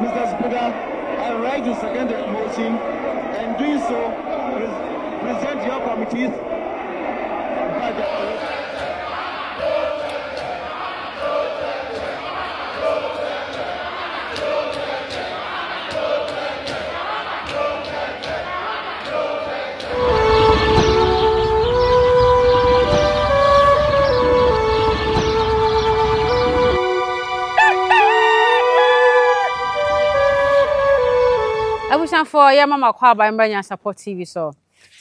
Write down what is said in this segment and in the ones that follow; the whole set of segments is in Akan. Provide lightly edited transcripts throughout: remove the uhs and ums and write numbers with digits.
Mr. Speaker, I rise to second the motion and doing so present your committee's budget. Abusuafoɔ yɛma mo akɔ aba mmerɛ Nyansapɔ TV so.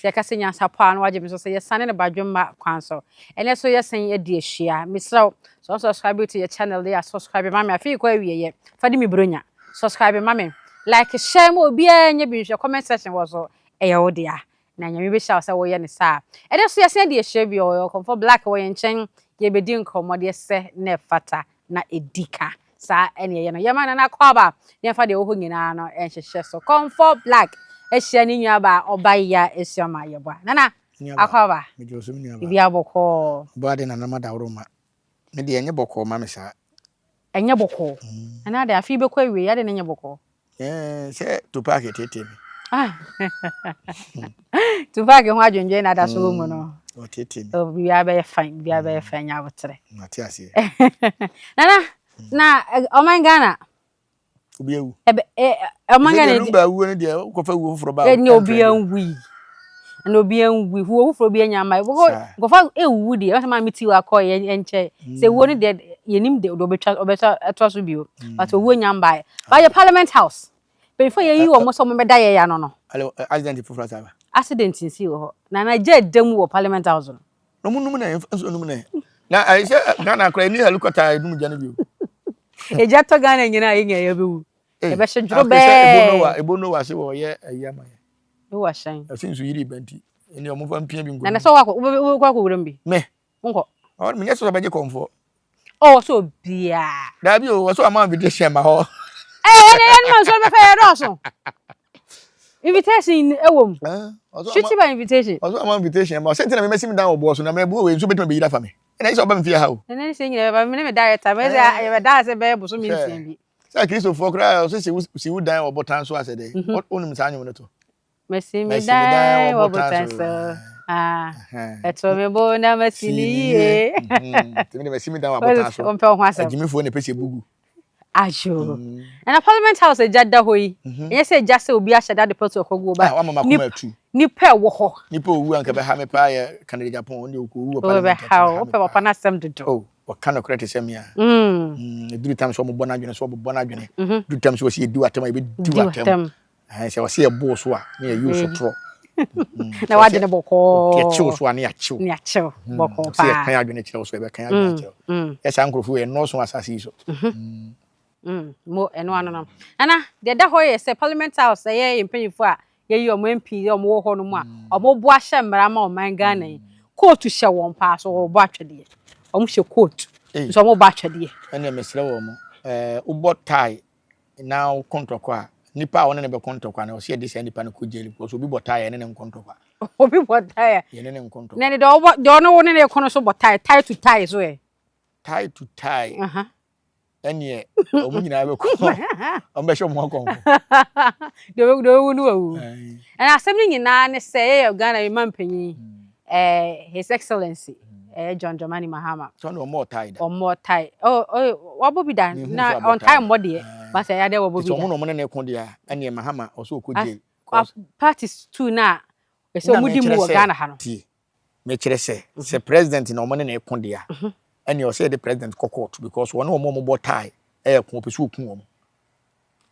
Sɛ yɛka sɛ Nyansapɔ a na wagye me so sɛ yɛsane no badwemma kwan so. Ɛnɛ so yɛsan adi ahyia. Mesrɛ wo sɛ wo subscribe to yɛ channel yi a subscribe ma me afei kɔ awieɛ. Fa di me bronya. Subscribe ma me. Like share ma obiara nyɛ bi nhwɛ comment section wɔ so ɛyɛ wo dea. Na Nyame bɛhyira wo sɛ woyɛ no saa. Ɛnɛ nso yɛsan adi ahyia bio, ɔyɛ Ɔkɔmfoɔ Black wɔ yɛn nkyɛn, yɛrebɛdi nkɔmmɔ deɛ sɛ na ɛfata na ɛdi ka. Saa ɛne ɛyɛ no. Yɛma Nana Akwaaba na yɛmfa deɛ ɛwɔ hɔ nyinaa no nhyehyɛ so. Kɔmfoɔ Black ahyia ne nuabaa Ɔbayeya Asuama Yeboah. Nana Akwaaba, biribiara bɔkɔɔ? Ɔbaa de Nana Madaworoma, me deɛ ɛnyɛ bɔkɔɔ ma me saa. Ɛnyɛ bɔkɔɔ. Ɛna adɛn afe yi bɛkɔ awie adɛn na ɛnyɛ bɔkɔɔ? Ɛɛ sɛ Tupac teetee me. Ah. Tupac ho adwendwen na ada so wɔ mu no. Ɔteetee me. Oh, biribiara bɛyɛ fine, biribiara bɛyɛ fine, nya aboterɛ. Mate aseɛ. Nana, na ɔman Ghana. Obi awu. Ɛbɛ ɛ ɔman Ghana. Sɛ Lumba awuo no deɛ wokɔfa wuo foforɔ ba. Ɛnyɛ obi anwui. Ɛna obi anwui. Wuo foforɔ bi anya ama. Nkɔfa ewuwu deɛ ɛsɛ maa mi ti wakɔ yɛ nkyɛ. Sɛ wuo no deɛ yɛnim deɛ ɔbɛtwa ɔbɛtwa ɛtoa so bio. But owuo nya mbaeɛ. But yɛ parliament house. Mpanyinfoɔ yɛyi wɔn sɛ wɔn bɛda yɛ ya no no. Accident foforɔ asa aba. Accident nsi wɔ hɔ. Na na gya da mu wɔ parliament house no. Na ɔmo num nɛ nso num nɛ. Na ayɛ sɛ Ghana koraa ɛni helicopter a ɛnum gya no bio. Egya tɔ Ghana nyinaa yɛ nyinaa yɛbɛwu. Yɛbɛhye dworobɛɛ. Ebo Noah Ebo Noah se wɔyɛ ayi ama yɛ. Noah hyɛn. Ɛsɛ nsu yiri ba nti ɛni ɔmo fa mpia bi ngu. Na na sɛ wakɔ wobɛkɔ akɔ wuram bi. Me. Nkɔ. Ɔno menyɛ sɛ ɔbɛgye kɔnfoɔ. Oh, ɔsɛ obiara. Daabi o, ɔsɛ ɔma invitation ma hɔ. Ɛɛ, ɛnna yɛn ma nsɔre bɛfɛ yɛ dɔɔso. Invitation ɛwɔ mu. Shooting by invitation. Ɔsɛ ɔma invitation ma ɔsɛ ntina mi mɛsi mi dan wɔ boɔ so na mɛ bu wei nso bɛtumi bɛyira fa mi. Ɛnna yi sɛ ɔba mi fie ha o. Ɛnna ne sɛ nyina bɛba mi ne mi director mɛ sɛ yɛbɛ da ase bɛyɛ boso mi nsia bi. Sɛ Kristofoɔ koraa ɔsɛ si wo dan wɔ botan so asɛ dɛ. Wonim saa nnwom no to. Masi me dan wɔ botan so. Ah, ɛto me bo na masi ne yie. Tèmi de masi me dan wɔ abotan so. Wɔmpɛ wo ho asɛm. Agyimifoɔ na ɛpɛ sɛ ebugu. Ayo. Ɛna Parliament House agya da hɔ yi. Ɛnyɛ sɛ agya sɛ obi ahyɛ da de pɛtro akɔgu ba. Ah, wama makoma atu. Nipa ɛwɔ hɔ. Nipa owu anka bɛha me paa yɛ Kennedy Agyapong, ɔno deɛ ɔkɔwu wɔ Parliament. Ɔbɛha wo, wopɛ papa no asɛm dodo. Oh, wɔka nokorɛ te sɛ me a. Ɛduru tam sɛ wɔbɔ no adwene so wɔbobɔ no adwene. Ɛduru tam sɛ wɔsi yɛdi w'atɛm a yɛbɛdi w'atɛm. Ɛhɛn, sɛ wɔsi yɛbo wo so a, na yɛyi wo so torɔ. Na w'adwene bɔkɔɔ. Yɛkye wo so a, na yɛakye wo. Na yɛakye wo bɔkɔɔ paa. Sɛ yɛkan adwene kyerɛ wo so a, yɛbɛkan adwene akyerɛ wo. Yɛ saa nkurɔfoɔ wei, ɛnnɔɔso wɔ asase yi so. Mo, ɛno ano no. Nana, deɛ ɛda hɔ yɛ sɛ Parliament House, ɛyɛ yɛn mpanyinfoɔ a yɛyi wɔn MP a wɔwɔ hɔ nom a, wɔboa hyɛ mmara ma ɔman Ghana yi. Kootu hyɛ wɔn paa so wɔbɔ atwɛdeɛ. Wɔhyɛ kootu nso wɔbɔ atwɛdeɛ. Ɛnneɛ mesrɛ wɔn, ɛɛ wobɔ tie na wokɔ ntɔkwa a, nipa a wɔne no bɛkɔ ntɔkwa no, ɔsɛ yɛde saa nipa no kɔ jail because obi bɔ tie a yɛne no nkɔ ntɔkwa. Obi bɔ tie a. Yɛne no nkɔ ntɔkwa. Na deɛ ɔbɔ deɛ ɔne wo ne no kɔ no so bɔ tie, tie to tie so ɛ. Tie to tie. Ɛneɛ wɔn nyinaa bɛkɔ wɔn bɛhyɛ wɔn akɔnkɔ. Deɛ ɔbɛwu no wawu. Ɛna asɛm no nyinaa ne sɛ yɛyɛ Ghana yi mampanyin. Eh, His Excellency eh, John Dramani Mahama. Sɛ ɔno ɔmmɔɔ tie da. Ɔmmɔɔ tie. Oh, oh, wabɔ bi da. Na ɔntae mmɔ deɛ. But ɛyɛ adeɛ wɔbɔ bi da. Sɛ ɔmo na ɔmo ne ne ko deɛ a, ɛneɛ Mahama ɔsɛ ɔkɔ jail. Parties two na ɛsɛ ɔmo di mu wɔ Ghana ha no. Tie, mekyerɛ sɛ, sɛ president na ɔmo ne ne ko deɛ a, ɛneɛ ɔsɛ yɛde president kɔ court because wɔne ɔmo a ɔmo bɔ tie ɛyɛ ko, ɔpɛ sɛ ɔku wɔn.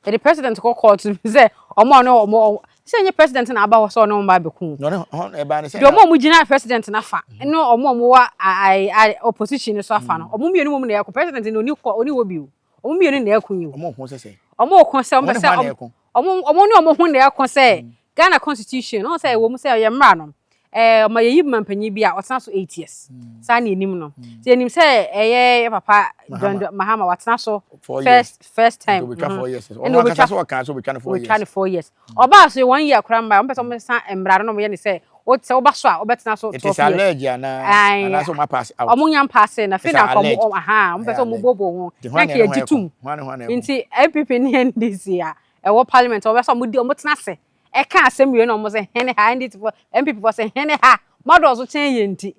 Yɛde president kɔ court sɛ ɔmo a ɔne ɔmo sɛ ɛnyɛ president na aba hɔ sɛ ɔne ɔmo ba abɛko. Na ɔne hɔn ɛbaa ne sɛ. Deɛ ɔmo a ɔmo gyina president n'afa ne ɔmo a ɔmo wɔ ayi opposition no so afa no ɔmo mmienu mom na ɛko president no ɔni kɔ ɔni hɔ bio ɔmo mmienu na ɛko yi o. Ɔmo ko sɛ sɛ. Ɔmo ko sɛ ɔmo pɛ sɛ ɔmo ɔmo ne ɔmo ho na ɛko sɛ Ghana constitution ɔmo sɛ ɛwɔ mu sɛ ɛyɛ mmra no Ɛɛ ɔma yɛyi mampanyin bi a ɔtena so 8 years. Saa na yɛnim no. Nti yɛnim sɛ ɛyɛ yɛ papa John Mahama watena so first time. Ɛna obetwa so ɔka so obetwa no 4 years. Obetwa no 4 years. Ɔbaa so one year koraa mmaa wɔn pɛ sɛ wɔn san mmara no na wɔyɛ ne sɛ Wo sɛ woba so a wobɛtena so It is 12 years. alleged anaa Ae, anaasɛ wɔn apass out. Ɔmo nya mpaase na afei It's na nka ɔmo alleged. ɔmo aha ɔmo pɛ Ɛyɛ sɛ ɔmo alleged. booboo ho Nti na hwan na nka ɛne hwan yɛgye ɛko? tom. Hwan ne hwan na ɛko? Nti NPP ne NDC a ɛwɔ parliament ɔbɛ sɛ ɔmo di ɔmo tena ase ɛka asɛm wie na ɔmo sɛ hene ha NDC fo NPP fo sɛ hene ha mo adɔɔso kyɛn yɛn nti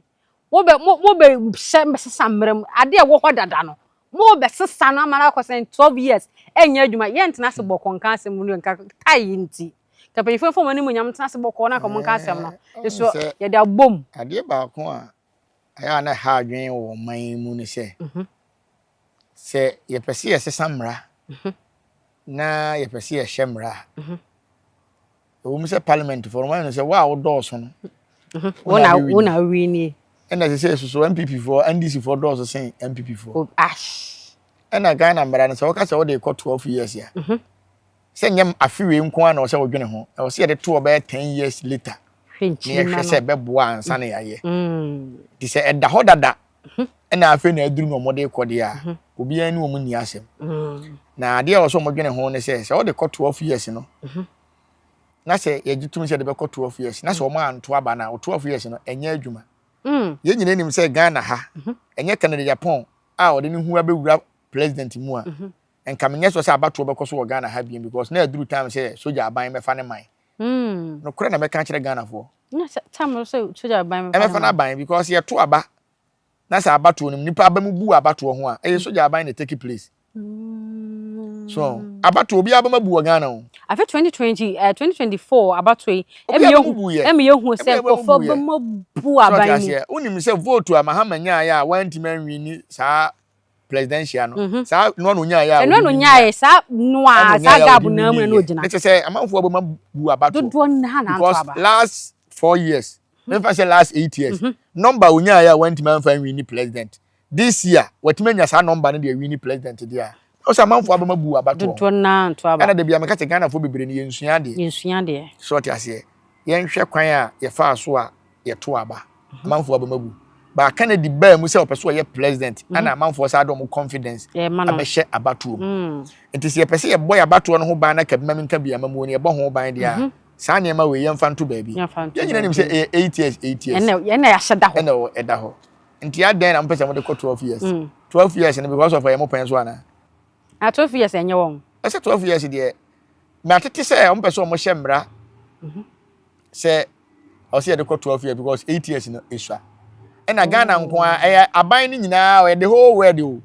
mo bɛ mo mo bɛ hyɛ mbɛsesa mmerɛ mu adeɛ ɛwɔ hɔ dada no mo bɛ sesa no ama no akɔ sɛn 12 years ɛnyɛ adwuma yɛntena ase bɔkɔ nka asɛm no nka tae nti ka mpanyinfoɔ fɔ wɔn anim nyam tena ase bɔkɔ na nka ɔmo nka asɛm no Ɛɛ, nso ɔhu sɛ yɛde abom. Adeɛ baako a ɛyɛ a na ɛha adwene wɔ ɔman yi mu ne sɛ, sɛ yɛpɛ sɛ yɛsesa mmara na yɛpɛ sɛ yɛhyɛ mmara a, ɛwɔ mu sɛ parliament foɔ no wɔayɛ no sɛ wo a wodɔɔso no wo na wo na awi nie. Ɛna ɛsɛ sɛ soso NPP foɔ NDC foɔ dɔɔso sen NPP foɔ. O ash. Ɛna Ghana mmara no sɛ wɔka sɛ wode kɔ 12 years a, sɛ nyɛ afe wei nko ara na ɔsɛ wodwene ho, ɛwɔ sɛ yɛde to ɔbɛyɛ 10 years later Hwɛ na nkyirima yɛhwɛ no. sɛ ɛbɛboa ansa na yɛayɛ. Nti sɛ ɛda hɔ dada ɛna afei na aduru na ɔmode kɔ deɛ a, obiara ne wɔn nni asɛm. Na adeɛ a ɛwɔ sɛ ɔmodwene ho ne sɛ, sɛ wode kɔ 12 years no, na sɛ yɛgye tom sɛ yɛde bɛkɔ 12 years na sɛ ɔmo anto aba no a, 12 years no ɛnyɛ adwuma. Yɛn nyinaa nim sɛ Ghana ha, ɛnyɛ Kennedy Agyapong a ɔde ne ho abɛwura president mu a, nka menyɛ sɔ sɛ abatoɔ bɛkɔ so wɔ Ghana ha bio because na aduru time sɛ soja aban bɛfa ne man. Nokorɛ na mɛka kyerɛ Ghanafoɔ. Na sɛ tam no sɛ soja aban ɛbɛfa n'aban because yɛto aba na sɛ abatoɔ no mu nipa aba mu bu abatoɔ ho a, ɛyɛ soja aban na take place. So abatoɔ obiara bɛma bu wɔ Ghana o. Afe 2020 2024 abatoɔ yi Obiara ɛmi bɛma yehu bu yɛ. ɛmi yehu sɛ Ɛmi yɛhu nkurɔfoɔ bu yɛ. bɛma bu So ɔte aban mu. aseɛ, wonim sɛ vote a Mahama nyaeɛ a wantumi anwini saa presidential no, saa noa na onyaeɛ a Ɛno ɔde no wini nyaeɛ saa noa ɛna saa onyaeɛ a gap ɔde naa mu na wini na yɛ. ogyina. Ne kyerɛ sɛ amanfoɔ bɛma bu abatoɔ Dodoɔ naa na anto because aba. last 4 years, memfa sɛ last 8 years, number a onyaeɛ a wantumi amfa nwini president, this year watumi anya saa number no de awini president deɛ a, ɔsɛ amanfoɔ abɛma bu abatoɔ ho. Dodoɔ naa anto aba. Ɛna da bi a meka kyerɛ Ghanafoɔ bebree no, yɛnsua adeɛ. Yɛnsua deɛ. Sɛ ɔte aseɛ, yɛnhwɛ kwan a yɛfaa so a yɛto aba, amanfoɔ abɛma bu baa Kennedy baa mu sɛ ɔpɛ sɛ ɔyɛ president, ɛna amanfoɔ saa de ɔmo confidence Yɛma no. abɛhyɛ abatoɔ mu. Nti sɛ yɛpɛ sɛ yɛbɔ yɛ abatoɔ no ho ban na kabi ma menka bi ama mu no yɛbɔ ho ban deɛ a, saa nneɛma wei yɛmfa nto baabi. Yɛmfa nto Yɛn nyinaa nim sɛ baabi. ɛyɛ 8 years, 8 years. Ɛna yɛahyɛ da hɔ. Ɛna ɛwɔ ɛda hɔ, nti adɛn na mopɛ sɛ mode kɔ 12 years? 12 years no because of ɛyɛ mo pɛn so anaa? Na 12 years ɛnyɛ wɔn. Ɛsɛ 12 years deɛ, matete sɛ ɔmo pɛ sɛ ɔmo hyɛ mmara sɛ ɔsɛ yɛde kɔ 12 years because 8 years no esua. Ɛna Ghana nko a ɛyɛ aban no nyinaa, ɔyɛ the whole world o,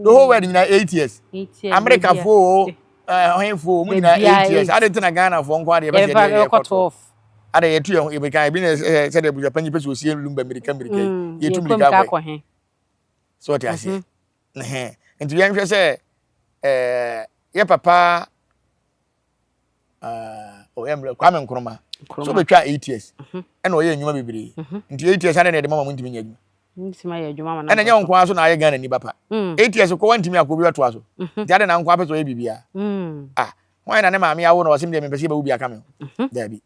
the whole world nyinaa 8 years. 8 years. America fo o, ɔhenfo o, ɔmo nyinaa Baabiara 8 years. 8. Ade nti na Ghana fo nko adeɛ yɛbɛ sɛ Yɛbɛfa yɛde yɛkɔ yɛkɔ 12? 12. Ade yɛtu yɛn ho yɛbɛka ebi na sɛ sɛdeɛ abusuapanyin pɛ sɛ osie Lumba mirika mirika yi, yɛtu yɛkɔ mirika mirika akɔ akɔ he? So ɔte aseɛ. Ɛhɛn. Nti yɛnhwɛ sɛ yɛ papa ɔyɛ mmerɛ Kwame Nkrumah so Nkrumah. bɛtwa 8 years ɛna ɔyɛ nnwuma bebree. Nti 8 years ade na yɛde mama mo ntumi nyɛ adwuma. Ntumi ayɛ adwuma ma no. Ɛna nyɛ wo nko ara so na ayɛ Ghana ni papa. 8 years kɔ wantumi akɔ obi bɛtoa so. Nti ade na nko ara pɛ sɛ ɔyɛ biribiara. Ah, hwan na ne maame awo na ɔsɛm deɛ mepɛ sɛ yɛbɛwo bi aka me ho? Daabi.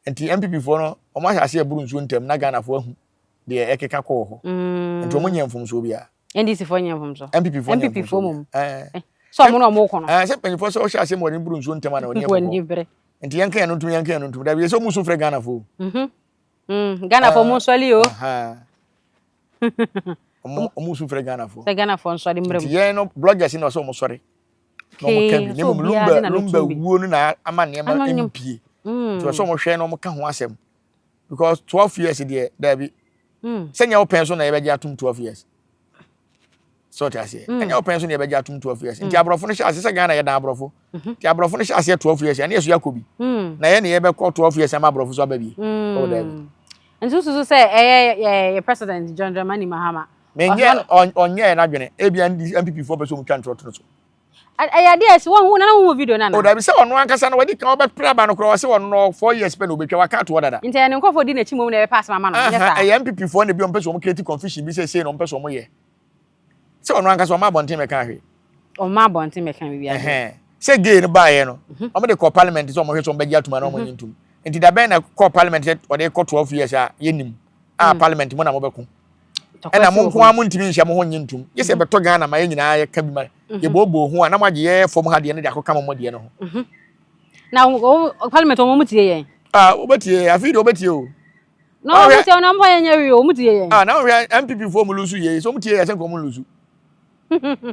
Nti NPP foɔ no, ɔmo ahyɛ ase aburu nsuo ntɛm na Ghanafoɔ ahu deɛ ɛkeka kɔɔ hɔ. Nti ɔmo nyɛ mfomsoɔ biara. NDC foɔ nyɛ mfomso. NPP foɔ nyɛ NPP foɔ mfomsoɔ mom. biara. Ɛɛ. Sɛ ɔmo na ɔmo kɔ no. Ɛɛ, sɛ mpanyinfoɔ sɛ ɔhyɛ ase ma ɔde buru nsuo ntɛm a na ɔne Wɔn ani ɛkɔkɔ. bere. Nti yɛnka yɛn no ntum, yɛnka yɛn no ntum. Dabi, yɛ sɛ ɔmo su frɛ Ghanafoɔ. Ghana foɔ mo nsɔle o. Aha. Ɔmo su frɛ Ghanafoɔ. Sɛ Ghana foɔ nsɔle mmerɛ Nti mu. yɛn no bloggers na ɔsɛ ɔmo sɔre na ɔmo ka bi. Okay, Na sɛ mmom obiara Lumba de n'ano Lumba tum bi. wuo no na ama nneɛma Ama nneɛma- mpie. Nti ɔsɛ ɔmo hwɛ na ɔmo ka ho asɛm. Because 12 years deɛ, dabi. Sɛnea wopɛn so na yɛbɛgye atom 12 years. Sɛ ɔte aseɛ. Ɛnyɛ wopɛn so na yɛbɛgye atom 12 years. Nti aborɔfo no hyɛ ase sɛ Ghana yɛdan aborɔfo. Nti aborɔfo no hyɛ aseɛ 12 years, ɛne yɛ so yɛakɔ bi. Na yɛn ne yɛbɛkɔ 12 years ama aborɔfo so aba bi. Ɔwɔ dabi. Nti wosusu sɛ ɛyɛ yɛ president John Dramani Mahama? Menyɛ ɔnyɛ n'adwene. Ebia NPP foɔ pɛ sɛ ɔmo twa ntorɔ to no so. Ɛyɛ adeɛ a ɛsi wɔn hu nana hu video nana. O dabi, sɛ ɔno ankasa no wadi kan ɔbɛpere aba no koraa, ɔsɛ ɔno no 4 years pɛ na obetwa, waka ato hɔ dada. Nti ɛyɛ ne nkurɔfoɔ di n'akyi mmom na ɛbɛpa asɛm ama no nyɛ saa? Ɛyɛ NPP foɔ na bi ɔmo pɛ sɛ ɔmo create confusion bi sɛ sei na ɔmo pɛ sɛ ɔmo yɛ. Sɛ ɔno ankasa ɔmo abɔnten mɛka ahwɛ. Ɔma abɔnten mɛka biribi adeɛ. Ɛhɛn. Sɛ gay no baayɛ no, ɔmo de kɔ parliament sɛ ɔmo hwɛ sɛ ɔmo bɛgye atum anaa ɔmo nye ntum. Nti dabɛn na kɔ parliament sɛ ɔde kɔ 12 years a yɛnim a parliament mo na mo bɛko. Ɛna mo nko ara mo ntumi nhyɛ mo ho nye ntum. Gye sɛ ɛbɛtɔ Ghana ma yɛn nyinaa yɛka bi ma yɛbooboo ho a na mo agye yɛ fam ha deɛ no de akɔka mo mo deɛ no ho. Na parliament wɔn mu tie yɛn. Ah, wobɛtie afei deɛ wobɛtie o. Na wɔn tie wɔn mpa yɛn nyɛ wi o, wɔn tie yɛn. Ah, na wɔhwɛ NPP foɔ mu lusu yie, so wɔn tie yɛ sɛ nka wɔn lusu.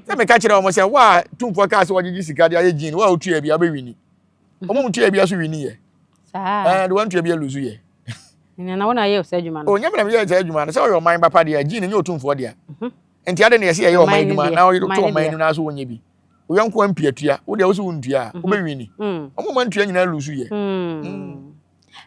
Sɛ meka kyerɛ wɔn sɛ wo a tumfoɔ kaa sɛ wɔgyegye sika de ayɛ gyin, wo a wotua bi a wobɛwini. Wɔn mu tua bi aso wini yɛ. Saa. Ɛɛ de wɔn tua bi alusu yɛ. Na wɔn ayɛ saa adwuma no. O nyɛ mi na mi yɛ saa adwuma no sɛ ɔyɛ ɔman ba pa deɛ gyin nyɛ otumfoɔ deɛ. Mhm. Nti ade na yɛsɛ yɛyɛ ɔman adwuma na ɔyɛ to ɔman anim na so wɔnyɛ bi. Oyɔnko ampi atua, wo deɛ wo sɛ wontua a, mhm. wobɛwini. Mm. Wɔn mu ntua nyinaa lusu yɛ. Mm. mm.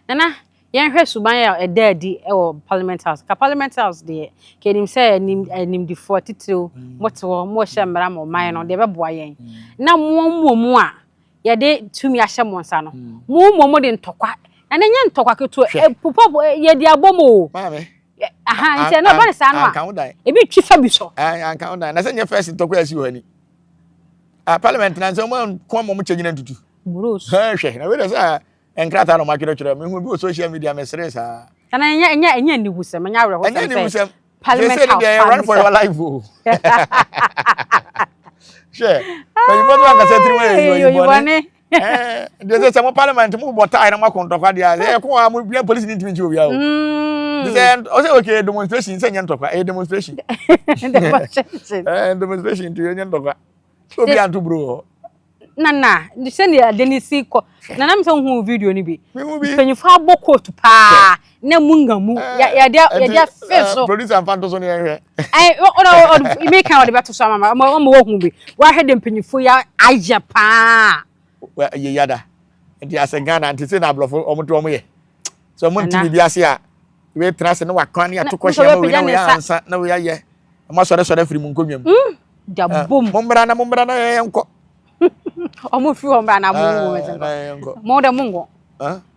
Nana, yɛnhwɛ suban a ɛda adi wɔ Parliament House. Ka Parliament House deɛ, ka yɛnim sɛ anim animdifoɔ atitiriw, mote hɔ, mohyɛ mmara ma ɔman no, deɛ ɛbɛboa yɛn. Na mo mmom a yɛde tumi ahyɛ mo nsa no, mo mmom mode ntɔkwa, na na ɛnyɛ ntɔkwa ketewa, ɛpopa yɛde abɔ mo o. Maame. Aha, nti ɛno ɛba ne saa no a, ebi twi fa bi so. Anka wo dan, na sɛ nyɛ first ntɔkwa asi wɔ ani. Ah, parliament na nsɛ wɔn anko ama wɔn kyɛ nyina ntutu. Buros. Hwɛ, na wei de sɛ nkrataa na wɔn atwerɛtwerɛ mehu bi wɔ social media mesere saa. Kana ɛnyɛ ɛnyɛ ɛnyɛ aniwusɛm ɛnyɛ awerɛhosɛm ɛnyɛ aniwusɛm parliament house deɛ run for your life o. Hwɛ mpanyinfoɔ bi ankasa tiri wɔn yɛ yibɔne. Deɛ sɛ sɛ mo parliament mo bɔ tae na mo akɔ ntɔkwa deɛ sɛ ɛko a mo bia polisi ni ntumi nkyi obiara o. Mm. Sɛ ɔsɛ okay demonstration sɛ nyɛ ntɔkwa ɛyɛ demonstration. Demonstration. Ɛɛ demonstration nti ɛnyɛ ntɔkwa. Sɛ obi anto buro wɔ hɔ. Nana, sɛnea ade no si kɔ. Nana mi sɛ wohu video no bi. Mehu bi. Mpanyinfo abɔ kootu paa na mu nga mu. Yɛde yɛde afe so. Producer nfa nto so ne yɛn hwɛ. Ɛɛ ɔna ɔde mi kan ɔde bɛto so ama ma ɔma wɔhu bi. Wahwɛ de mpanyinfo ya ayɛ paa. Yɛ yada. Nti asɛ Ghana nti sɛ na aborɔfo wɔn to wɔn yɛ. Sɛ wɔn nti biribi ase a wei tena ase na wakwan ne ato kɔhyɛ ma wei na wei ansa na wei ayɛ. Wɔn asɔresɔre afiri mu nkonnwa mu. Gya bom. Mommra na mommra na yɛn nkɔ. Ɔmo firi hɔ mmra na mo mo nkɔ. Mo dɛ mo nkɔ.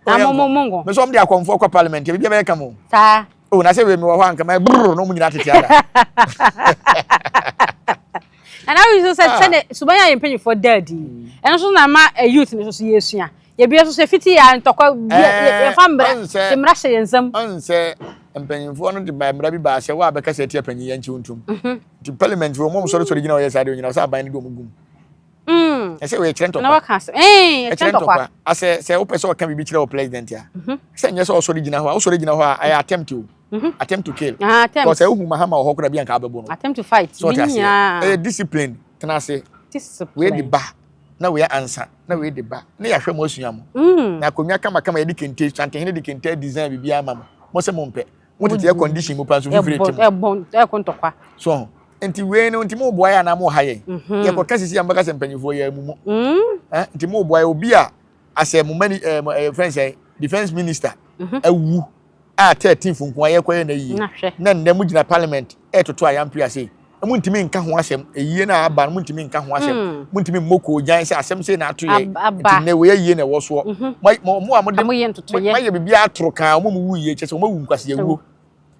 Na mo mo mo nkɔ. Mɛ sɛ ɔmo de akɔnfoɔ kɔ parliament ebi bɛyɛ kama o. Saa. O na sɛ wei mi wɔ hɔ anka mɛ brrr na ɔmo nyinaa tete ada. Ɛna ayi so sɛ sɛ de suban a yɛn mpanyinfoɔ da adi ɛno nso na ama youth no nso so yɛsua. Yɛbi nso so efiti yɛ ntɔkwa bi yɛfa mmara de mmara hyɛ yɛn nsam. Ɔn sɛ mpanyinfoɔ no de mmara bi baa sɛ wo a bɛkasa atia panyin yɛn nkyew ntom. Nti parliament wɔ wɔn sɔre sɔre gyina ɔyɛ saa de onyina sɛ aban no de wɔn gum. Ɛsɛ wɔ ɛkyerɛ ntɔkwa. Na waka sɛ ɛɛ ɛkyerɛ ntɔkwa. Asɛ sɛ wopɛ sɛ ɔka biribi kyerɛ wɔ president a. Sɛ nyɛ sɛ ɔsɔre gyina hɔ a wosɔre gyina hɔ a ɛyɛ attempt o. Attempt to kill. Attempt. Because ɛwohu Mahama wɔ hɔ koraa bi anka abɛbɔ no. Attempt to fight. So ɔte aseɛ. Ɛyɛ discipline tena ase. Discipline. Wei de ba na wei ansa na wei de ba na yɛahwɛ mo asua mo. Na akonnwa kamakama yɛde kente santehene de kente design biribi ama mo. Mo sɛ mo mpɛ. Mo tete air condition mu pa nso fifiri te mo. Ɛbɔ ɛko ntɔkwa. So ho. Nti wei no nti mo boa yɛ anaa mo ha yɛn. Mhm. Yɛkɔ ka sisi a mbɛka sɛ mpanyinfoɔ yɛ amumu. Mm. Eh, nti mo boa yɛ obi a asɛ mo mani eh, eh, friend sɛ defense minister mhm. awu a 13 fo nko a yɛkɔ yɛ na yie. Na nnɛ mo gyina parliament ɛtoto ayampe ase. Mo ntumi nka ho asɛm. Eyie na aba no mo ntumi nka ho asɛm. Mm. Mo ntumi mmɔ koogyan sɛ asɛm sei na ato yɛ. Aba. Nti nnɛ wei ayie na ɛwɔ soɔ. Mhm. Mo mo a mo de Mo yɛ ntotoyɛ. Mo ayɛ biribi atoro kan wɔn mu wu yie kyɛ sɛ wɔn awu nkwasi awuo.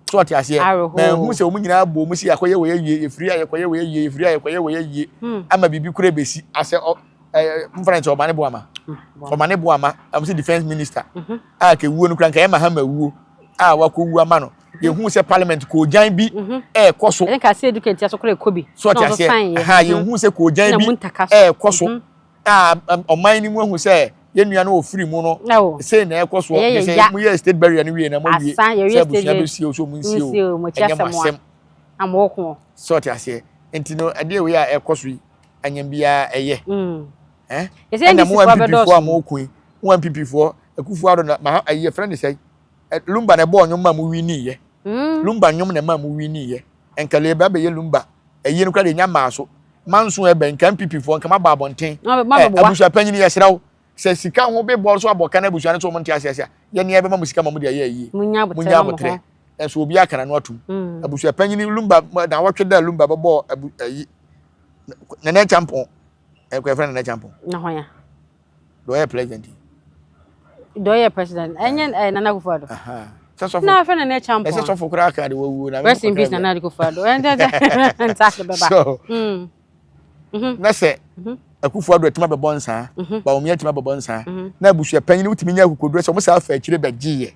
So ɔte aseɛ. Na ehu sɛ wɔn nyinaa bɔ wɔn si akɔyɛ wei ayie efiri a yɛkɔyɛ wei ayie efiri a yɛkɔyɛ wei ayie hmm. ama biribi kura ebesi asɛ ɔ ɛɛ nfana nkyɛn ɔmane boama hmm. ɔmane boama ɛmo sɛ defence minister mhm. a kewuo no kura nka ɛma hama wuo a wakɔ wu ama no yɛhu sɛ parliament koogyan bi mhm. ɛɛkɔ so. Ɛne ka se edu kɛntia so kora ɛkɔ bi. So ɔte aseɛ ha yɛhu sɛ koogyan bi ɛɛkɔ so a ɔman no mu ahu sɛ yɛn nua no ɔfiri mu no sei na ɛkɔ soɔ yɛ sɛ mo yɛ state barrier no wie na mo awie sɛ abusua bɛsie o so mo nsie o ɛnyɛ mo asɛm sɛ ɔte aseɛ nti no ɛdeɛ wei a ɛkɔ so yi anyam biara ɛyɛ ɛna mo NPP foɔ a mo ko yi mo NPP foɔ Akufo Addo na ma ɛyɛ fɛn ne sɛ Lumba na ɛbɔɔ nnwom ma mo wini yɛ Lumba nnwom na ɛma mo wini yɛ nkɛlɛ bɛ abɛyɛ Lumba ɛyie no koraa deɛ nya mmaa so manso ɛbɛ nka NPP foɔ nka mabɔ abɔnten ɛ abusua panyin yɛsrɛ wo sɛ sika ho bebɔ so abɔ ka na abusua no so wɔn nte aseɛ ase a yɛn nea ɛbɛma mo sika ma mo de ayɛ ayie munya abotrɛ nso obi aka n'ano atum mm. abusua panyin lumba na wɔtwe da lumba bɛbɔ abu ayi nana champon ɛkɔ ɛfrɛ nana champon na hɔn ya Deɛ ɔyɛ president yi. Deɛ ɔyɛ president ɛnyɛ ɛɛ Nana Akufo Addo. Sɛ sɔfo. Na afɛ Nana Champon. Ɛsɛ sɔfo koraa kan de wawuo na. Rest in peace Nana Akufo Addo. Ɛntɛ sɛ ntaase bɛba. So. Mm. Mm-hmm. Na sɛ mm-hmm. Akufo Addo atumi abɛbɔ nsaa. Mm-hmm. Bawumia atumi abɛbɔ nsaa. Na abusua panyin wotumi nya akokoduro sɛ wɔn saa afa akyire bɛgye yɛ.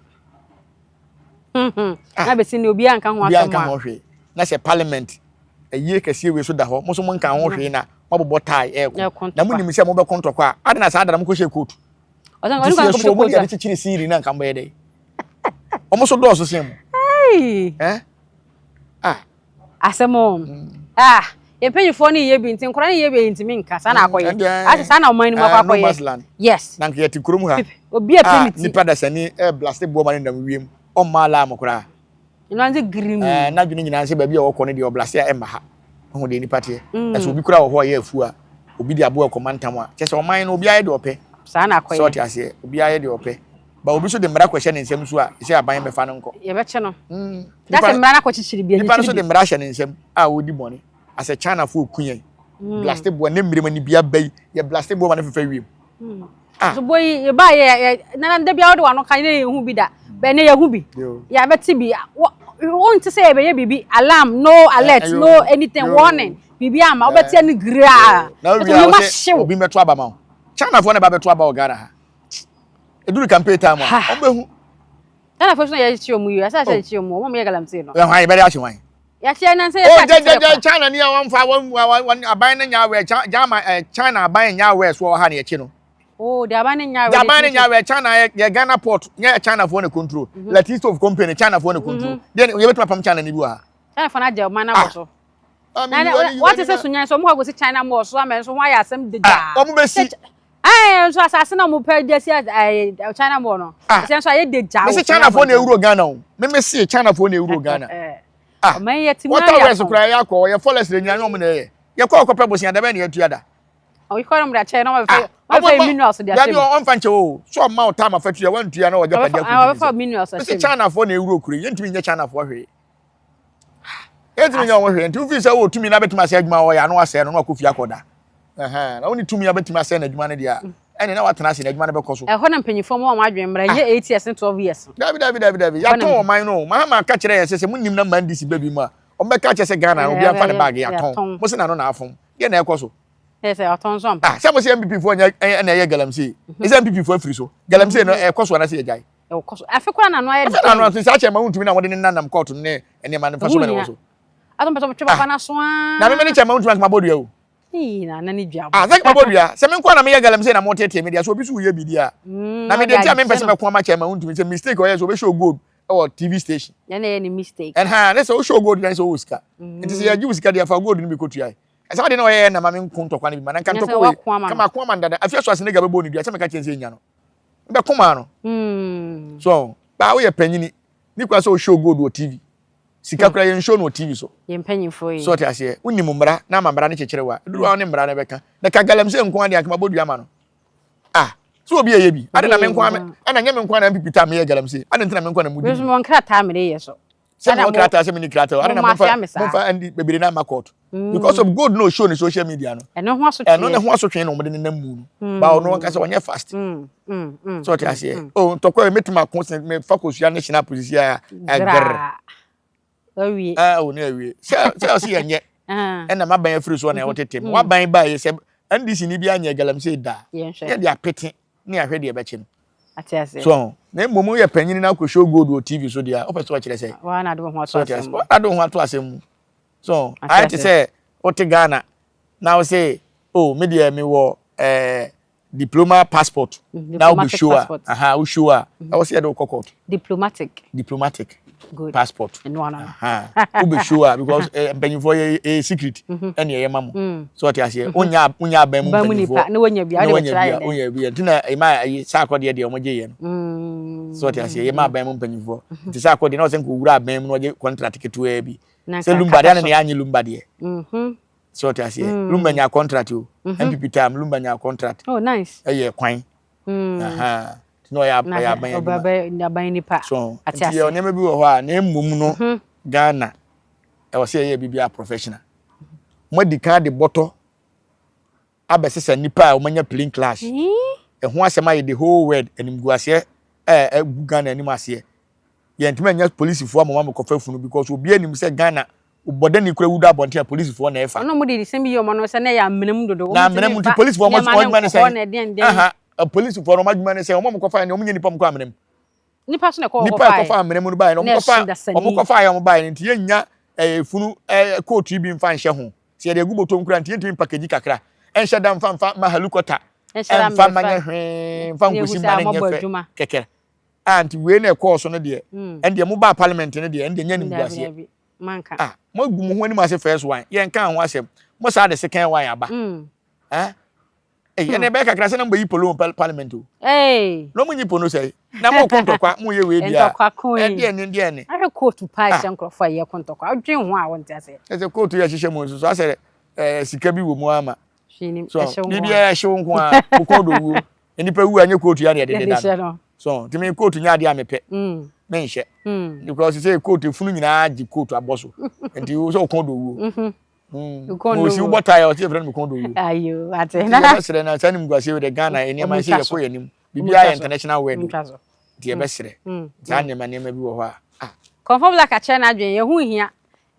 Ah. Na bɛsi ni obiara nka ho asɛm a. Obiara nka ho hwee. Na sɛ parliament ayie kɛseɛ wei so da hɔ mo nso mo nka ho hwee na moabobɔ tae ɛɛko na monim sɛ mobɛko ntɔkwa a ade na saa da na mokɔhyɛ kootu. Nti sɛ yɛsɔ ɔmo de ade kyekyere siiri na nka mbɛyɛ dɛ. Ɔmo so dɔɔso sen mo. Eh? Ah. Asɛm o. Mm. Ah, yɛn mpanyinfoɔ no yɛ bi nti nkwadaa no yɛ bi ntumi nka saa na mm, akɔyɛ. Asɛ saa na ɔman no mu akɔ eh, akɔyɛ. Yes. Na nka yɛte kurom ha. Obi a pɛ ne ti. Nipa dasani ɛ eh, blaste boɔ ma ne nam wiem. Ɔmma alarm koraa. Ɛno ara girim. Ɛɛ n'adwene nyinaa sɛ baabi a ɔkɔ no deɛ ɔblase a ɛmma ha. Ɔho deɛ nipa teɛ. Mm. Ɛsɛ obi koraa wɔ hɔ a ɛyɛ afuo a obi de aboa kɔma ntam a kyɛ sɛ ɔman no obiara yɛ deɛ ɔpɛ. Saa na akɔyɛ. Sɛ ɔte aseɛ obiara yɛ deɛ ɔpɛ. Ba obi so de mmara kɔhyɛ ne nsam so a sɛ aban bɛfa no nkɔ. Yɛbɛkyɛ no. Mm. Nipa mmara no akɔkyekyere bi. Nipa no so de mmara hyɛ ne nsam a ɔdi bɔne. Asɛ Chinafoɔ ku yɛn. Mm. Blaste boa ne mmerɛ mu ne bia ba yi yɛ blaste boa ma ne fefa wiem. Mm. Ah. So boy yɛ ba yɛ yɛ nana da bia wode wano ka ne yɛ hu bi da. Bɛ ne yɛ hu bi. Yɛ abɛte bi. Wonte sɛ yɛbɛyɛ biribi alarm no alert eh, no anything yo. warning biribi ama wobɛte ne gira. Na obi a wose obi mɛto aba ma wo. China foɔ na ba bɛto aba wɔ Ghana ha. Eduru campaign time a wɔn bɛhu. Ghana foɔ so na yɛkye wɔn yi ɛsɛ sɛ yɛkye wɔn wɔn yɛ galamsey no. Yɛ hwan yɛbɛde akye hwan. Yɛakye ɛnan sɛ yɛsɛ akye kyerɛ kwa. China ni a wɔn fa wɔn wɔn aban no nya awɛ German ɛ China aban nya awɛ so wɔ ha na yɛkye no. Oh, de aban no nya awɛ. De aban no nya awɛ China yɛ yɛ Ghana port nyɛ China foɔ na control. Mhm. Lati stove company China foɔ na control. Mhm. Deɛ yɛbɛtumi apam China ni bi wɔ ha. China foɔ na agye ɔman no abɔ so. Wɔte sɛ sunyan sɛ wɔn kɔ akɔsi China mall so ama nso ho ayɛ asɛm degyaa. Wɔn bɛsi. Ɛɛ nso asase na wɔn pɛ de asi ɛɛ China mall no. Ah. Ɛsɛ nso ayɛ de gya. Mesi China foɔ na ewuro Ghana o. Meme si China foɔ na ewuro Ghana. Ah. Ɔman yɛ ti mu ayɛ. Water west kura yɛ akɔ yɛ forest de nyina wɔn na ɛyɛ. Yɛ kɔ ɔkɔpɛ bosia dabɛ na yɛtua da. Ɔyɛ kɔ na wɔn de akyɛ na wɔn bɛfɛ wɔn bɛfɛ minerals de ahyɛ mu. Dabi ɔnfa nkyɛ o. So ɔma ɔtaa ma fɛ tuya wɔn ntua na ɔgya padi akɔ. Wɔbɛfa minerals ahyɛ mu. Mesi China foɔ na ewuro kure yɛntumi nyɛ China foɔ hwee. Yɛntumi nyɛ wɔn hwee nti wofi sɛ wɔ tumi na bɛtumi asɛ adwuma wɔyɛ ano asɛ no na wakɔ fie akɔda. Na wone tumi a bɛtumi asɛ n'adwuma no deɛ a ɛne na watena ase n'adwuma no bɛkɔ so. Ɛhɔ na mpanyinfoɔ ma wɔn adwene mmra ɛnyɛ 8 years ne 12 years. Dabi dabi dabi dabi yɛatɔn ɔman no Mahama ka kyerɛ yɛn sɛ sɛ monim na mma ndc ba bi mu a wɔbɛka kyerɛ sɛ Ghana obi amfa ne bag yɛatɔn mo se na no na afom deɛ na ɛkɔ so. Sɛ ɔtɔn nso ampa. Ah sɛ mo se NPP foɔ nyɛ ɛna ɛyɛ galamsey ɛsɛ NPP foɔ afiri so galamsey no ɛkɔ so anasɛ yɛgyae. Ɛkɔ so. Afe koraa na ano ayɛ den. Afe na ano ase saa kyɛ ma wontumi na wɔde ne nanam kɔɔto ne nneɛma no mfaso bɛ na wɔ so. Ato mpɛ sɛ wɔtwe papa no aso aa. Na me me ne kyɛ ma wontumi anka mabɔ dua o. Ii na na ne dua. Ah sɛ mabɔ dua sɛ me nko na meyɛ galamsey na mo tete me deɛ so obi so woyɛ bi deɛ a. Mm, na me deɛ nti a mempɛ sɛ mɛko ama kyɛ ma wontumi sɛ mistake ɔyɛ sɛ ɔbɛhyɛ gold ɛwɔ TV station. Yɛn na ɛyɛ ne mistake. Ɛnha ne sɛ wohyɛ gold na sɛ wowɔ sika. Nti sɛ yɛgye wo sika deɛ fa gold no bi kɔtua. Ɛsɛ ade na ɔyɛ na ma me nko ntɔkwa no bi ma na nka ntɔkwa wei. Kama ako ama no dada. Afei so ase ne ga bɛbɔ ne dua sɛ meka kyerɛ sɛ nya no. Bɛko maa no. Hmm. So baa woyɛ panyini ne kura sɛ ɔhyɛ gold wɔ TV. Sika hmm. kura yɛn show no wɔ TV so. Yɛn mpanyinfoɔ yi. So ɔte aseɛ wonim mmara na ama mmara no kyekyere wa. Duru a ne mmara no bɛka. Na ka galamsey nko adeɛ anka mabɔ dua ama no. Ah so obi ɛyɛ bi. Ade na me nko ɛna nyɛ me nko na MPP ta meyɛ galamsey. Ade ntina me nko na mudi. Wei so nkrataa mede yɛ so. Sɛ mewɔ krataa sɛ meni krataa ade na momfa momfa ndi bebree na ama court. Mm. Because of gold no show ne social media no. Ɛno ho asotwe. Ɛno ne ho asotwe na wɔde nenam mu no. Mm. Ba ɔno ankasa ɔnyɛ fast. Mm. Mm. Mm. So ɔte aseɛ. Mm. Oh ntɔkwa yi metumi ako sɛ mefa kosua ne hyena posisi a ɛgrr. Awie. Ah oh ne awie. Sɛ sɛ ɔsi yɛ nyɛ. Ɛna maban afiri so na ɛwɔ tete mu. Waban ba yɛ sɛ NDC ni bi anyɛ galamsey da. Yɛ de apete ne ahwɛ deɛ ɛbɛkye no. Ate aseɛ. So na mmom woyɛ panyin na akɔ show gold wɔ TV so deɛ a wopɛ sɛ ɔkyerɛ sɛ. Waa na ade wo ho ato asɛm mu. Waa na ade wo ho ato asɛm mu. So ayɛ te sɛ wote Ghana na wo se oh me deɛ mewɔ ɛɛ diploma passport mm, na wobɛ show a aha wo show a mm-hmm. ɛwɔ sɛ yɛde wokɔ court. Diplomatic. Diplomatic. Good. Passport. Ɛno ano. Aha wobɛ show a because eh, mpanyinfoɔ yɛ ɛyɛ secret mm-hmm. ɛna ɛyɛ ma mo. Mm. So ɔte aseɛ mm-hmm. wonya wonya aban mu mpanyinfoɔ na wonya bi na wonya bi a wonya bi a nti na ɛma ayi saa akɔdeɛ deɛ wɔn gye yɛ no. Mm. So ɔte aseɛ yɛ ma aban mu mpanyinfoɔ nti saa akɔdeɛ na ɔsɛ nka owura aban mu na ɔgye contract ketewa bi. Sɛ lumba deɛ na yɛanye lumba deɛ. Sɛ ɔte aseɛ mm. Lumba nya contract o. NPP mm-hmm. time Lumba nya contract. Oh nice. Ɛyɛ kwan. Mm. Nti na ɔyɛ ɔyɛ aban adwuma. Aban nipa. So nti yɛ nneɛma bi wɔ hɔ a na mmom no mm-hmm. Ghana ɛwɔ sɛ yɛyɛ biribi a professional. Mo adi kan de bɔtɔ abɛsesa nnipa a wɔanya plane clash. Ɛho asɛm ayɛ the whole world animguaseɛ ɛɛ ɛgu Ghana anim aseɛ. Yɛntumi anya polisifoɔ ama wɔn amekɔfa funu because obi anim sɛ Ghana bɔdani kura wu da abɔnten a polisifoɔ na ɛfa. Ɔno wɔn de nsɛm bi yɛ wɔn ano sɛ na ɛyɛ amena mu dodo. Na amena mu nti polisifoɔ wɔn adwuma ne sɛn? Aha polisifoɔ no wɔn adwuma ne sɛn? Wɔn a wɔkɔfa yɛn wɔn nyɛ nipa wɔn kɔ amena mu. Nipa so na ɛkɔ nipa ɛkɔfa amena mu no baeɛ no wɔn kɔfa wɔn kɔfa yɛn wɔn baeɛ no nti yɛnnya ɛɛ funu ɛɛ kootu bi nfa nhyɛ ho. Sɛ yɛde agu bɔtɔ mu koraa nti yɛntumi mpakagyi kakra nhyɛ da mfa mfa ma helicopter. Ɛmfa mma nyɛ hwee, mfa nkosi mma no nyɛ fɛ kɛkɛ. Ah, nti wei na ɛkɔɔ so no deɛ, mm. ɛndeɛ mobaa parliament no deɛ, ɛndeɛ nyɛ animguaseɛ. Ah, moagu mo ho anim ase first one, yɛnka ho asɛm. Mo saa de second one aba. Mm. Eh? Hey, ɛnna ɛbɛyɛ kakra sɛ na mobɛyi polo wɔ parliament o. Hey. Na ɔmo nyi polo sɛ na mo ko ntɔkwa mo yɛ wei bia. Ntɔkwa ko yi. Ɛdeɛ ne deɛ ne. Ahwɛ kootu paa ɛhyɛ ah. nkorɔfoɔ a yɛ ko ntɔkwa. Ɔdwen ho a wɔnte aseɛ. Ɛsɛ kootu yɛ hyehyɛ mu nso so asɛ ɛɛ sika bi wɔ mu ama. So biribiara ɛhyew nko a wokɔ do wuo. Nnipa wu a nyɛ kootu ya na yɛde deda no. So nti me kootu nyɛ adeɛ a mepɛ. Mm. Menhyɛ. Mm. Because sɛ kootu efunu nyinaa gye kootu abɔ so. Nti wo sɛ wokɔ do wuo. Mm-hmm. Mm. Mo si wobɔ tae a ɔte yɛfrɛ no mekɔn do wuo. Ayo ate. Nti yɛbɛsrɛ na saa nimguaseɛ wei de Ghana nneɛma sɛ yɛkɔ yɛn anim. Biribiara yɛ international word. Nti yɛbɛsrɛ. Saa nneɛma nneɛma bi wɔ hɔ a. Ah. Kɔmfɔ Black akyerɛ n'adwene yɛn ho hia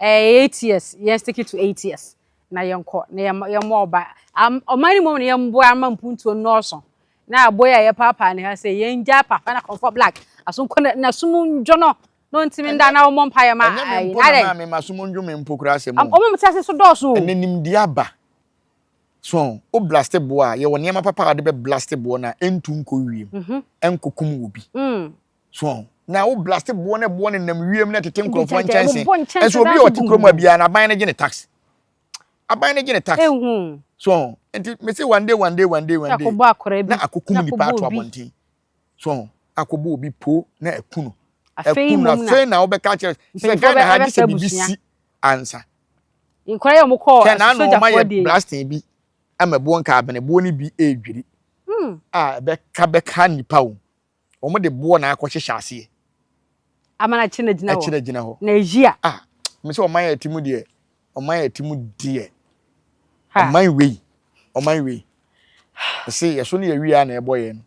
ɛyɛ 8 years yɛn stick to 8 years na yɛnkɔ na yɛmmɔ ɔba ɔman no mu na yɛmboa ama mpuntuo nnɔɔso na aboa yi a yɛpaapaa ne ha sɛ yɛngya papa na Kɔmfɔ Black aso nkɔ na sum ndwo no na ɔntumi nda na ɔmmɔ mpaeɛ ma ɛnyɛ me mpo na maame ma sum ndwo me mpo koraa asɛm ɔmo mo te ase so dɔɔso o. Ɛnɛ nimdeɛ aba so o blast boɔ a yɛwɔ nneɛma papa a wɔde bɛ blast boɔ na ɛntu nkɔ wiem ɛnkɔkum wɔ bi so na wo blast boɔ na boɔ no nam wiem na tete nkurɔfoɔ nkyɛnse ɛnso obi a ɔte kurom a biara na aban no gye ne tax, aban no gye ne tax so. Nti me say one day, one day, one day, one day na akokum nipa ato abɔnten so, akɔbɔ obi po na ɛku no, ɛku no. Afei na wobɛka kyerɛ sɛ Ghana ha gye sɛ biribi si ansa. Nkɔla yɛ ɔmo kɔɔ Hwɛ n'ano ɔma yɛ blasting bi ama boɔ nka abene boɔ no bi ɛredwiri a ɛbɛka bɛka nipa o. Wɔn de boɔ na akɔhyehyɛ aseɛ. Ama no akyerɛ gyina hɔ. Akyerɛ gyina hɔ. Na eyi a. Ah, me sɛ ɔman yɛ ti mu deɛ, ɔman yɛ ti mu deɛ, ɔman wei, ɔman wei ɛsɛ yɛso ne yɛwie a na ɛbɔ yɛn no.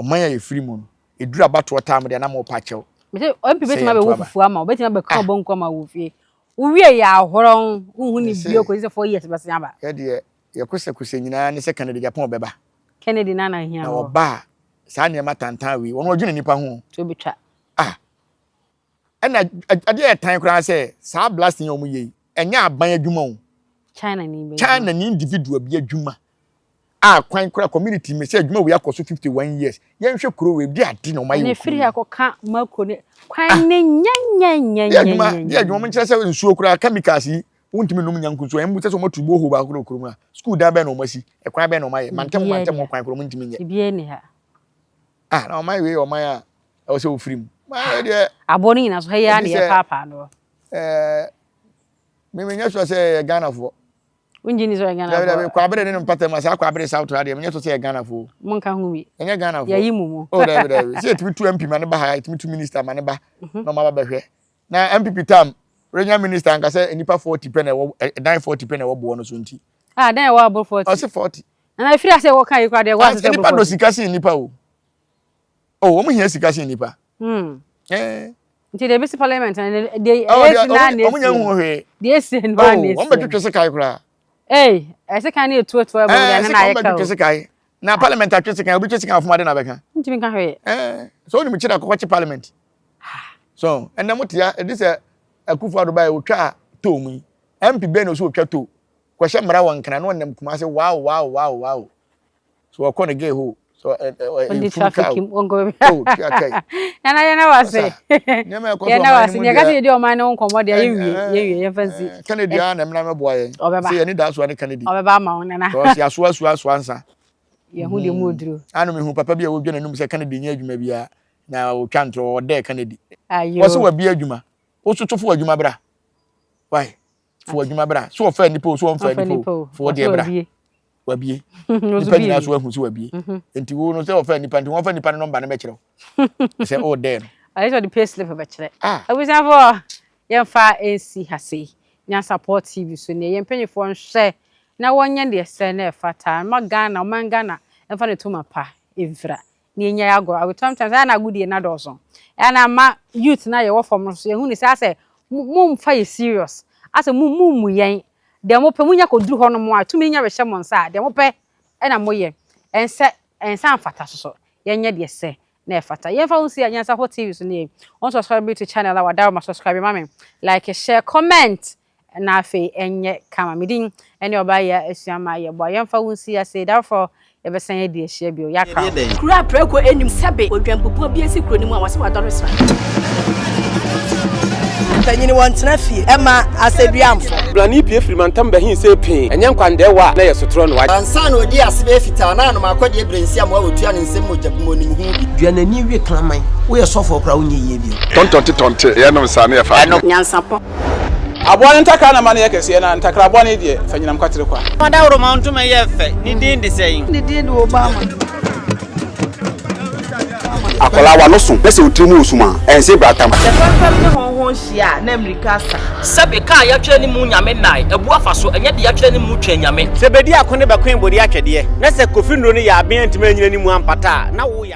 Ɔman a yɛfiri mu no, ɛduru abatoɔ time deɛ na mo pa kyɛw. Mese MP bɛtumi abɛwɔ fufuo ama wo, bɛtumi abɛka ɔbɔnku ama wo fie. Wowie yɛ ahorɔn, wohu ne bio kɔsi sɛ 4 years bɛsen aba. Yɛdeɛ yɛkosɛkosɛ nyinaa ne sɛ Kennedy Agyapong bɛba. Kennedy na na hia na ɔba a, saa nneɛma tantan wei wɔn ɔdwene nipa ho. To betwa. Ah, ɛna adeɛ yɛ tan koraa sɛ saa blasting yɛ wɔn yɛ yi, ɛnyɛ aban adwuma o. China ni bɛ. China ni individual bi adwuma a kwan koraa community mi sɛ adwuma wei akɔ so 51 years, yɛnhwɛ kuro wei di ade na wɔn ayɛ wɔ kuro. Ɛna efiri akɔka mako ne kwan ne nyɛnyɛnyɛnyɛ. Di adwuma, di adwuma. Wɔn nkyerɛ sɛ nsuo koraa chemicals yi wontumi nom nyanko nsuo. Ɛmu sɛ sɛ wɔn atu borehole baako wɔ kurom a, school dan bɛn na wɔn asi, ɛkwan bɛn na wɔn ayɛ, mantam mantam hɔ kwan koraa wɔn ntumi nyɛ. Ebi ni ha. Ah, na ɔman wei yɛ ɔman a ɛwɔ sɛ ofiri mu. Ɔman wei deɛ. Aboɔ no nyinaa so ha yi ara na yɛ paapaa no. Ɛɛ, mímí nyɛ sɔ sɛ yɛ Ghanafoɔ. Wongye ni sɛ ɔyɛ Ghanafoɔ? Dabi dabi, Kwabere ne ne mpata mu asa Kwabere South ha deɛ, menyɛ sɔ sɛ yɛ Ghanafoɔ. Mo nka ho bi. Ɛnyɛ Ghanafoɔ. Yɛyi mu mu. Oh, dabi dabi, sɛ yɛtumi tu MP ma ne ba ha, yɛtumi tu minister ma ne ba na ɔma ba bɛhwɛ. Na NPP tam regional minister nka sɛ nipa 40 pɛ na ɛwɔ ɛdan 40 pɛ na ɛwɔ boɔ no so nti. Ah, dan ɛwɔ aboro 40. Ɔsi 40. Na efiri ase ɛwɔ kan yi koraa deɛ ɛwɔ ase sɛ nipa dɔ sika sin nipa o. Oh, wɔn hia sika sin nipa. Eh. Nti deɛ ebesi parliament na deɛ esi na na esi. Wɔn nyɛ hu hwee. Deɛ esi no na esi. Oh, wɔn bɛ twitwi sekan koraa. Ee, ɛsɛ kan ne etu etu ɛbɔ deɛ ne na ayɛ ka o. Ɛɛ, wɔn bɛ twitwi sekan. Na parliament atwi sekan, obi twi sekan afɔm ade na bɛka. Ntumi nka hwee. Ɛɛ, so onim kyerɛ akɔkɔ kye parliament. So, ɛnna mo tia, ɛdi sɛ Akufo Addo ba yɛ otwa toll mu yi. MP bɛn na osi otwa toll. Kɔhyɛ mmara wɔ Nkran na ɔnam Kumase wow wow wow wow. So ɔkɔ ne gay ho. So ɛ ɛ ɛ traffic mu ɔnkɔ baabi. Oh, tua kai. Nana, yɛn na wase. Nneɛma ɛkɔ so ɔman no mu deɛ. Yɛn kasa yɛ di ɔman no nkɔmɔ deɛ, yɛn wie yɛn wie, yɛn fa nsi. Kennedy a na ɛmina mɛboa yɛn. Ɔbɛba. Sɛ yɛn ni da so ne Kennedy. Ɔbɛba ama wo, Nana. Because yɛaso aso aso ansa. Yɛn ho deɛ mu oduro. Ano mi hu papa bi a wɔdwa n'anum sɛ Kennedy nyɛ adwuma biara na ɔtwa ntorɔ ɔdɛ Kennedy. Ayo. Wɔsɛ wabi adwuma. Wososo fo adwuma bra. Why? Fo adwuma bra. So ɔfa nipa o, so ɔmfa nipa o. Fo deɛ bra. Wabie nipa nyinaa so ahu sɛ wabie, nti wo no sɛ ɔfa nipa nti wɔmfa nipa no nɔmba no bɛkyerɛ wo sɛ o dɛn no. Ɔyɛ sɛ ɔde pay slip bɛkyerɛ. Ah. Abusuafoɔ, yɛmfa nsi ha sei. Nyansapɔ TV so neɛ yɛn mpanyinfoɔ nhwɛ na wɔnyɛ deɛ sɛ na ɛfata ma Ghana, ɔman Ghana mfa ne toma pa mfira na yɛnya yɛ agorɔ ago. Sometimes ɛyɛ na agodie na dɔɔso, ɛyɛ na ama youth na yɛwɔ fam no so yɛhu ne sɛ asɛ momfa yɛ serious, asɛ mo mu yɛn deɛ mopɛ munya kɔduru hɔ nom a tumi nya bɛhyɛ mo nsa a, deɛ mopɛ ɛna moyɛ. Ɛnsɛ ɛnsa mfata so so yɛnyɛ deɛ sɛ na ɛfata. Yɛmfa ho si a Nyansafo TV so ne wɔn subscribe to channel a wadaro ma subscribe ma me, like, share, comment na afei ɛnyɛ kama. Medin ɛne ɔbaa yɛ asua ma yɛboa. Yɛmfa ho si ase darefo. Yɛbɛsan adi ahyia bio. Yɛakra wo. Kuro a prako nnim sɛbe odwanpupuo bi asi kuro no mu a wɔse wadɔre sra. Mpanyini wɔntena fie ɛma asɛduamfo. Blani pue firi mantam bɛhe see pee, ɛnyɛ nkwandɛɛwa a na ɛyɛ sotorɔ no. Ansa na ɔdii ase bɛyɛ fitaa na anom akɔdeɛ berɛ nsi amoa wɔtua ne nsam mogya bum ɔnim ho bi. Dua n'ani we kraman. Woyɛ sɔfoɔ koraa wonyɛ yie bio. Tɔntɔnte tɔnte yɛnom saa ne yɛfa Ɛno. Nyansapɔ. Aboa no ntakra na ma no yɛ kɛseɛ, na ntakra bɔne deɛ, fa nyinam kwatere kwa. Ɔdawuroma ntoma yɛ fɛ, ne din de sɛn? Ne din de Obama. Akwadaa w'ano so na sɛ wo tiri mu wɔ sum a, ɛnse bratam. Sɛ fɛmfɛm ne hɔnhɔn hyia a, na mmirika asa. Sɛbe kaa yɛatwerɛ ne mu Nyame nnae, abu afa so, ɛnyɛ deɛ yɛatwerɛ ne mu Twɛn Nyame. Sɛ bedi ako ne bɛkoe bode atwɛdeɛ, na sɛ Kofi nnuro no yɛ aben antumi anyina ne mu ampata a, na wo ya.